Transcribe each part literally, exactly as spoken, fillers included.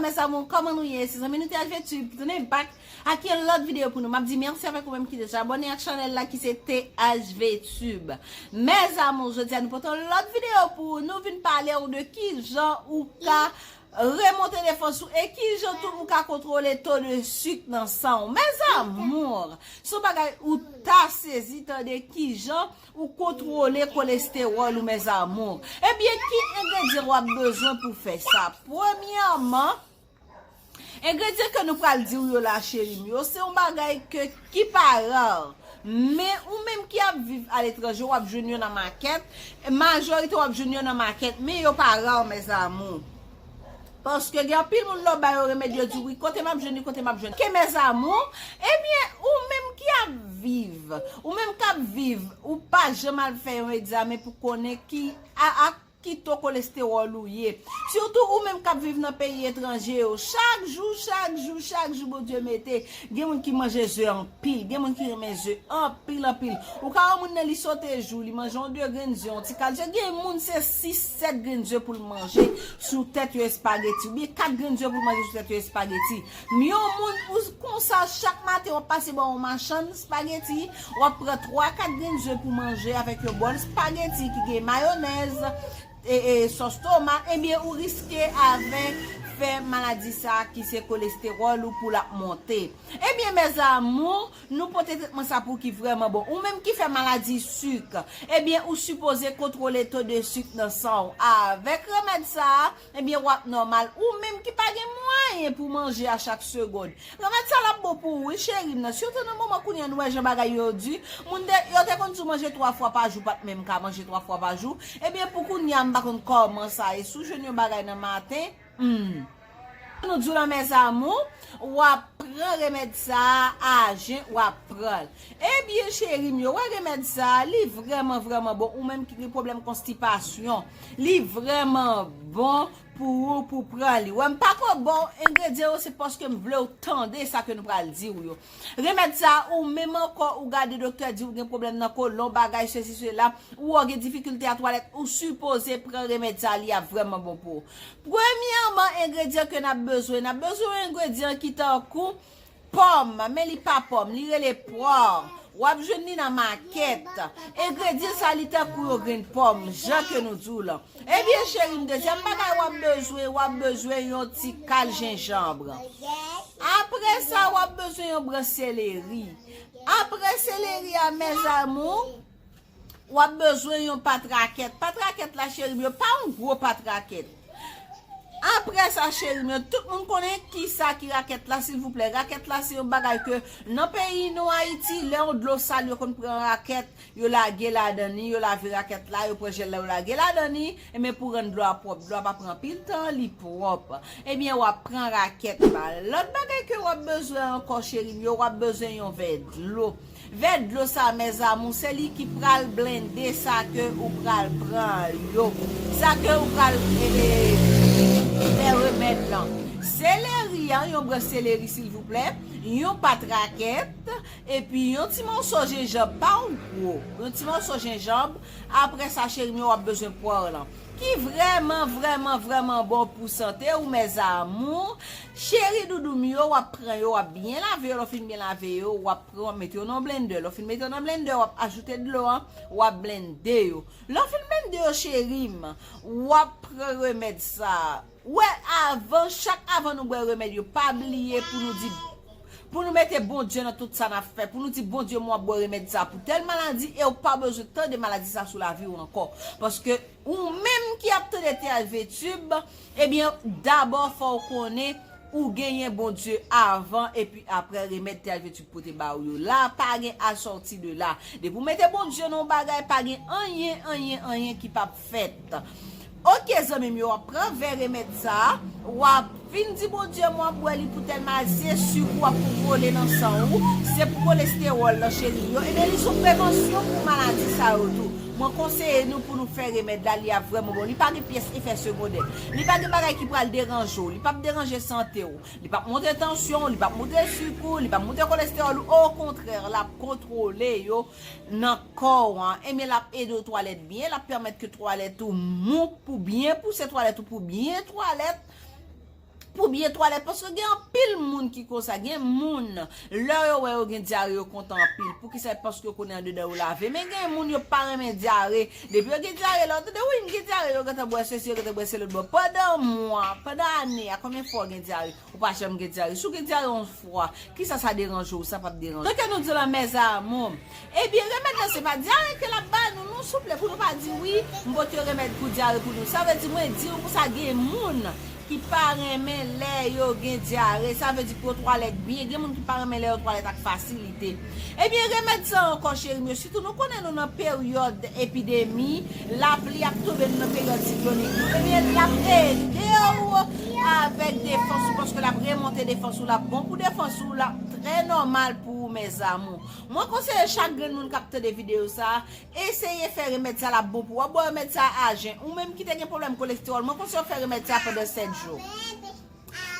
Mes amours, kòman nou ye? Se zanmi nou T H V Tube ki tounen back ak yon lòt videyo pou nou. M ap di mèsi avèk ou menm ki deja abòne ak chanèl la ki se T H V Tube. Mes amours, jodi a nou pote yon lòt videyo pou ou. Nou vin pale ou de kijan ou ka remonte defans ou e kijan tou ou ka kontwole to de sik nan san ou. Mes amours, se yon bagay ou ta sezi tande kijan ou kontwole kolestewòl ou, mes amours. Ebyen, ki engredyan w ap bezwen pou fè sa? Premyèman, engredyan ke nou pral di w yo la, cheri m yo, se yon bagay ke, ki pa ra. Men ou menm ki ap viv aletranje, w ap jwenn yo nan makèt. Majorite w ap jwenn yo nan makèt, men yo pa ra, mes amours. Paske gen anpil moun lè w ba yo remèd, yo di, "Wi, kote m ap jwenn li, kote m ap jwenn li?" Ke, mes amours, ebyen, ou menm ki ap viv, ou menm k ap viv, ou pa janm al fè yon egzamen pou konnen ki, a, a ki to kolestewòl ou ye. Sitou ou menm k ap viv nan peyi etranje yo. Chak jou, chak jou, chak jou, Bondye mete. Gen moun ki manje ze anpil, gen moun ki renmen ze anpil, anpil. Ou ka wè moun nan, li sote jou, li manje yon de grenn ze, yon ti kal ze. Gen moun se sis, sèt grenn ze pou l manje sou tèt yon espageti, oubyen kat grenn ze pou l manje sou tèt yon espageti. Men yon moun, ou konsa, chak maten w ap pase bò yon machann espageti, w ap pran twa, kat grenn ze pou manje avèk yon bòl espageti ki gen mayonèz, e, e, sòs tomat, ebyen, ou riske avèk fè maladi sa a ki se kolestewòl ou pou l ap monte. Ebyen, mes amours, nou pote tretman sa pou ki vrèman bon. Ou menm ki fè maladi sik, ebyen, ou sipoze kontwole to de sik nan san w. Avèk remèd sa a, ebyen, w ap nòmal. Ou menm ki pa gen mwayen pou manje a chak segonn, remèd sa l ap bon pou ou, wi, cheri m nan. Sitou nan moman kounye a, nou wè jan bagay yo di. Moun te, yo te konn di w manje twa fwa pa jou, pa t menm ka manje twa fwa pa jou. Ebyen, pou kounye a, m pa konn kòman sa ye. Si w jwenn yon bagay nan maten, hmm. Nou di w la, mes amours, w ap pran remèd sa a, ajen, w ap pran l. Ebyen, cheri m yo, wè remèd sa a, li vrèman, vrèman bon. Ou menm ki gen pwoblèm konstipasyon, li vrèman bon pou ou, pou pran li. Wè, m pa ko ba w engredyan yo, se paske m vle w tande sa ke nou pral di w yo. Remèd sa a, ou menm ankò, ou gade doktè di w gen pwoblèm nan kolon, bagay, sesi, sela, ou wè w gen difikilte a twalèt, ou sipoze pran remèd sa a, li ap vrèman bon pou ou. Premyèman, engredyan ke n ap bezwen, n ap bezwen yon engredyan ki tankou pòm, men li pa pòm, li rele pwa. W ap jwenn li nan makèt. Engredyan sa, li tankou yon grenn pòm, jan ke nou di w lan. Ebyen, cheri m, dezyèm bagay w ap bezwen, w ap bezwen yon ti kal jenjanm. Apre sa, w ap bezwen yon branch seleri. Apre seleri a, mes amours, w ap bezwen yon pat rakèt. Pat rakèt la, cheri m yo, pa yon gwo pat rakèt. Apre sa, cheri m yo, tout moun konnen ki sa ki rakèt la, silvouplè. Rakèt la, se yon bagay ke nan peyi nou, Ayiti, lè yon dlo sal, yo konn pran rakèt, yo lage ladan li, yo lave rakèt la, yo pran jèl la, yo lage ladan li, ebyen, pou rann dlo a pwòp. Dlo a pa pran anpil tan, li pwòp. Ebyen, w ap pran rakèt la. Lòt bagay ke w ap bezwen ankò, cheri m yo, w ap bezwen yon vè dlo. Vè dlo sa, mes amours, se li ki pral blende sa ke ou pral pran yo. Sa ke ou pral, e, e, fè remèd lan. Seleri an, yon branch seleri, silvouplè. Yon pat rakèt. Epi yon ti mòso jenjanm, pa yon gwo. Yon ti mòso jenjanm. Apre sa, cheri m yo, w ap bezwen pwa w lan. Ki vrèman, vrèman, vrèman bon pou sante w, mes amours. Cheri doudou m yo, w ap pran yo, w ap byen lave yo. Lè w fin byen lave yo, w ap pran, w ap mete yo nan blendè. Lè w fin mete yo nan blendè, w ap ajoute dlo an, w ap blende yo. Lè w fin blende yo, cheri m, w ap pran remèd sa. Wè, avan, chak avan nou bwè remèd yo, pa bliye pou nou di, pou nou mete Bondye nan tout sa n ap fè, pou nou di, "Bondye, mwen ap bwè remèd sa pou tèl maladi," e w pa bezwen tande maladi sa sou lavi w ankò. Paske ou menm ki ap tande T H V Tube, ebyen, dabò fò w konnen ou genyen Bondye avan, epi apre remèd T H V Tube pote ba ou yo la, pa gen al sòti de la. Depi w mete Bondye nan yon bagay, pa gen anyen, anyen, anyen ki p ap fèt. Oke, zanmi m yo, w ap pran vè remèd sa a, w ap vin di Bondye, "Mwen ap bwè li pou tèl maladi," se sik ou ap kontwole nan san ou, se pou kolestewòl lan, cheri m yo. Ebyen, li se yon prevansyon pou maladi sa yo tou. Mwen konseye nou pou nou fè remèd la, li ap vrèman bon. Li pa gen pyès efè segondè. Li pa gen bagay ki pral deranje w, li p ap deranje sante w. Li p ap monte tansyon w, li p ap monte sik ou, li p ap monte kolestewòl ou. Okontrè, l ap kontwole yo nan kò w an. Ebyen, l ap ede w twalèt byen, l ap pèmèt ke twalèt ou mou pou byen pouse twalèt ou pou byen twalèt. pou byen twalèt, paske gen anpil moun ki konsa. Gen moun, lè yo wè yo gen dyare, yo kontan anpil. Poukisa? Paske yo konnen andedan yo lave. Men gen moun, yo pa renmen dyare. Depi yo gen dyare, lè yo tande, wi, m gen dyare, yo gentan bwè sesi, yo gentan bwè se lòt bò. Pandan mwa, pandan ane, a konbyen fwa w gen dyare? Ou pa janm gen dyare. Si w gen dyare yon fwa, kisa sa deranje w, sa p ap deranje w. Jan ke nou di w la, mes amours, ebyen, remèd la, se pa dyare ke l ap ba nou, non, souple, pou nou pa di, wi, m pote remèd pou dyare pou nou. Sa vle di, mwen di w konsa, gen moun ki pa renmen lè yo gen dyare. Sa vle di pou yo twalèt byen. Gen moun ki pa renmen lè yo twalèt ak fasilite. Ebyen, remèd sa ankò, cheri m yo, sitou nou konnen nou nan peryòd epidemi, lapli ap tonbe, nou nan peryòd siklonik yo. Ebyen, l ap ede w avèk defans ou, paske l ap remonte defans ou, l ap bon pou defans ou, l ap trè nòmal pou ou, mes amours. Mwen konseye chak grenn moun k ap tande videyo sa a, eseye fè remèd sa, l ap bon pou ou. W ap bwè remèd sa a ajen. Ou menm ki te gen pwoblèm kolestewòl, mwen konseye w fè remèd sa a pandan sèt jou.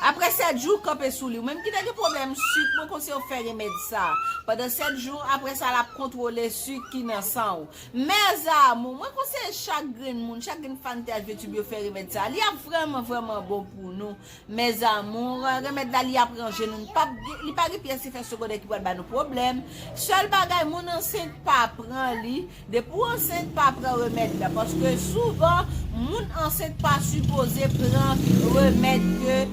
Apre sèt jou, kanpe sou li. Ou menm ki te gen pwoblèm sik, mwen konseye w fè remèd sa a pandan sèt jou. Apre sa, l ap kontwole sik ki nan san ou. Mes amours, mwen konseye chak grenn moun, chak grenn fan T H V Tube yo fè remèd sa a. Li ap vrèman, vrèman bon pou nou. Mes amours, remèd la, li ap ranje nou. Li p ap gen, li pa gen pyès efè segondè ki pral ba nou pwoblèm. Sèl bagay, moun ansent pa pran li. Depi w ansent, pa pran remèd la. Paske souvan, moun ansent pa sipoze pran remèd ke,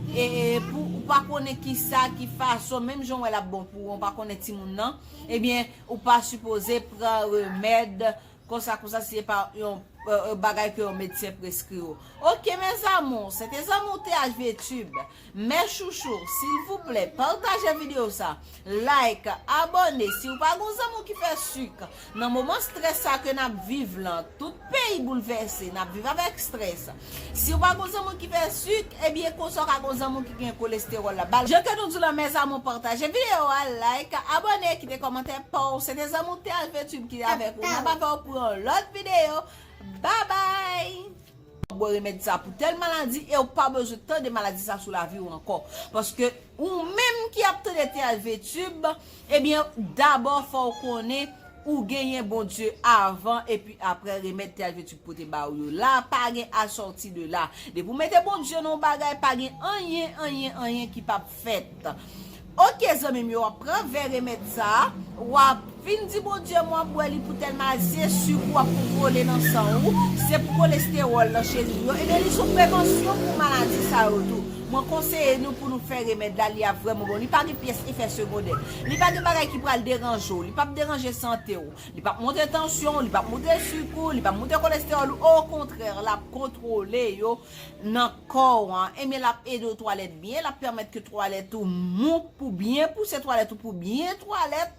e, e, pou, ou pa konnen kisa, ki fason, menm jan w wè l ap bon pou ou, ou pa konnen timoun nan, ebyen, ou pa sipoze pran remèd konsa, konsa, si se pa yon, e, e, bagay ke yon medsen preskri w. Ok, mes amours, c'était Zamour T H V Tube. Mes chouchous, silvouplè, pataje videyo sa, like, abòne. Si w pa gon zanmi w ki fè sik, nan moman strès sa ke n ap viv lan, tout peyi boulvèse, n ap viv avèk strès. Si w pa gon zanmi w ki fè sik, ebyen, konsa w ka gon zanmi w ki gen kolestewòl la. Ba l, jan ke nou di w la, mes amours, pataje videyo a, like, abòne, kite kòmantè pa w. Se te Zamour T H V Tube ki avèk ou. N ap avè w pou yon lòt videyo. Babay! Bwè remèd sa pou tèl maladi e w pa bezwen tande maladi sa sou lavi w ankò. Paske ou menm ki ap tande T H V Tube, ebyen, dabò fò w konnen ou genyen Bondye avan epi apre remèd T H V Tube pote ba ou yo. La, pa gen asòti de la. Depi w mete Bondye nan yon bagay, pa gen anyen, anyen, anyen ki p ap fèt. Ok, zanmi m yo, w ap pran vè remèd sa a, w ap fin di Bondye, mwen ap bwè li pou tèl maladi, se sik ou ap kontwole nan san ou, se pou kolestewòl nan cheri m yo, ebyen, li se yon prevansyon pou maladi sa yo tou. Mwen konseye nou pou nou fè remèd la, li ap vrèman bon. Li pa gen pyès efè segondè. Li pa gen bagay ki pral deranje w, li p ap deranje sante w, li p ap monte tansyon w, li p ap monte sik ou, li p ap monte kolestewòl ou. Okontrè, l ap kontwole yo nan kò w an, ebyen, l ap ede w twalèt byen, l ap pèmèt ke twalèt ou mou pou byen pouse, twalèt ou pou byen twalèt,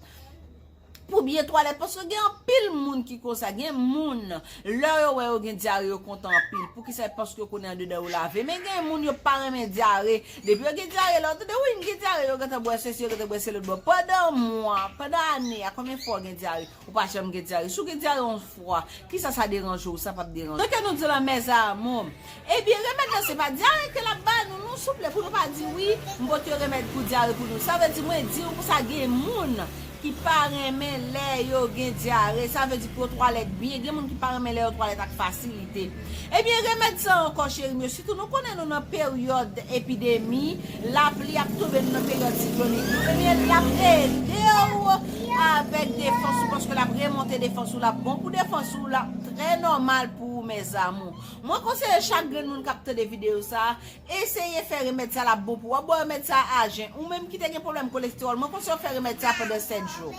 pou byen twalèt, paske gen anpil moun ki konsa, gen moun, lè yo wè yo gen dyare, yo kontan anpil. Poukisa? Paske yo konnen andedan yo lave. Men gen moun, yo pa renmen dyare. Depi yo gen dyare, lè yo tande, wi, m gen dyare, yo gentan bwè sesi, yo gentan bwè se lòt bò. Pandan mwa, pandan ane, a konbyen fwa w gen dyare? Ou pa janm gen dyare. Si w gen dyare yon fwa, kisa sa deranje w, sa p ap deranje w. Jan ke nou di w la, mes amours, ebyen, remèd la, se pa dyare ke l ap ba nou, non, souple, pou nou pa di, wi, m pote remèd pou dyare pou nou. Sa vle di, mwen di w konsa, gen moun ki pa renmen lè yo gen dyare. Sa vle di pou yo twalèt byen. Gen moun ki pa renmen lè yo twalèt ak fasilite. Ebyen, remèd sa ankò, cheri m yo, sitou nou konnen nou nan peryòd epidemi, lapli ap tonbe, nou nan peryòd siklonik yo, ebyen, l ap ede w avèk defans ou, paske l ap remonte defans ou, l ap bon pou defans ou, l ap trè nòmal pou ou, mes amours. Mwen konseye chak grenn moun k ap tande videyo sa a, eseye fè remèd sa, l ap bon pou ou. W ap bwè remèd sa a ajen. Ou menm ki te gen pwoblèm kolestewòl, mwen konseye w fè remèd sa pandan sèt jou.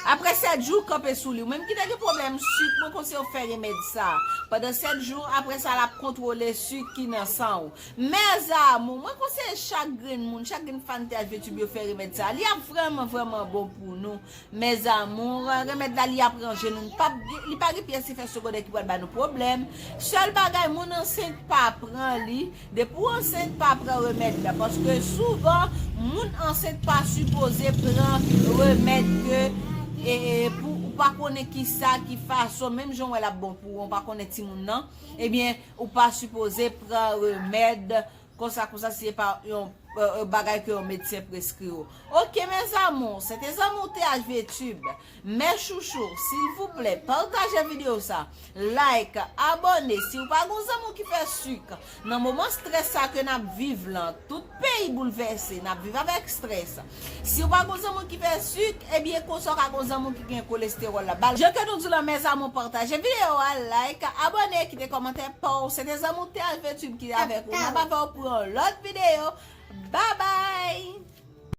Apre sèt jou, kanpe sou li. Ou menm ki te gen pwoblèm sik, mwen konseye w fè remèd sa. Pandan sèt jou, apre sa, l ap kontwole sik ki nan san ou. Mes amours, mwen konseye chak grenn moun, chak grenn fan T H V Tube yo fè remèd sa. Li ap vrèman, vrèman bon pou nou. Mes amours, remèd la, li ap ranje nou. Li p ap gen, li pa gen pyès efè segondè ki pral ba nou pwoblèm. Sèl bagay, moun ansent pa pran li. Depi w ansent, pa pran remèd la, paske souvan, moun ansent pa sipoze pran remèd ke, e, e, pou ou pa konnen kisa, ki fason, menm jan w wè l ap bon pou ou, ou pa konnen timoun nan, ebyen, ou pa sipoze pran remèd konsa, konsa, si se pa yon, euh, bagay ke yon medsen preskri w. Ok, mes amours, c'était Zanmi T H V Tube. Mes chouchous, silvouplè, pataje videyo sa. Like, abòne. Si w pa gon zanmi w ki fè sik, nan moman strès sa ke n ap viv lan, tout peyi boulvèse, n ap viv avèk strès. Si w pa gon zanmi w ki fè sik, ebyen, konsa w ka gon zanmi w ki gen kolestewòl la. Ba l, jan ke nou di lan, mes amours, pataje videyo a, like, abòne, kite kòmantè pa w. Se te Zanmi T H V Tube ki avèk ou. N ap avè w pou yon lòt videyo. Bye bye!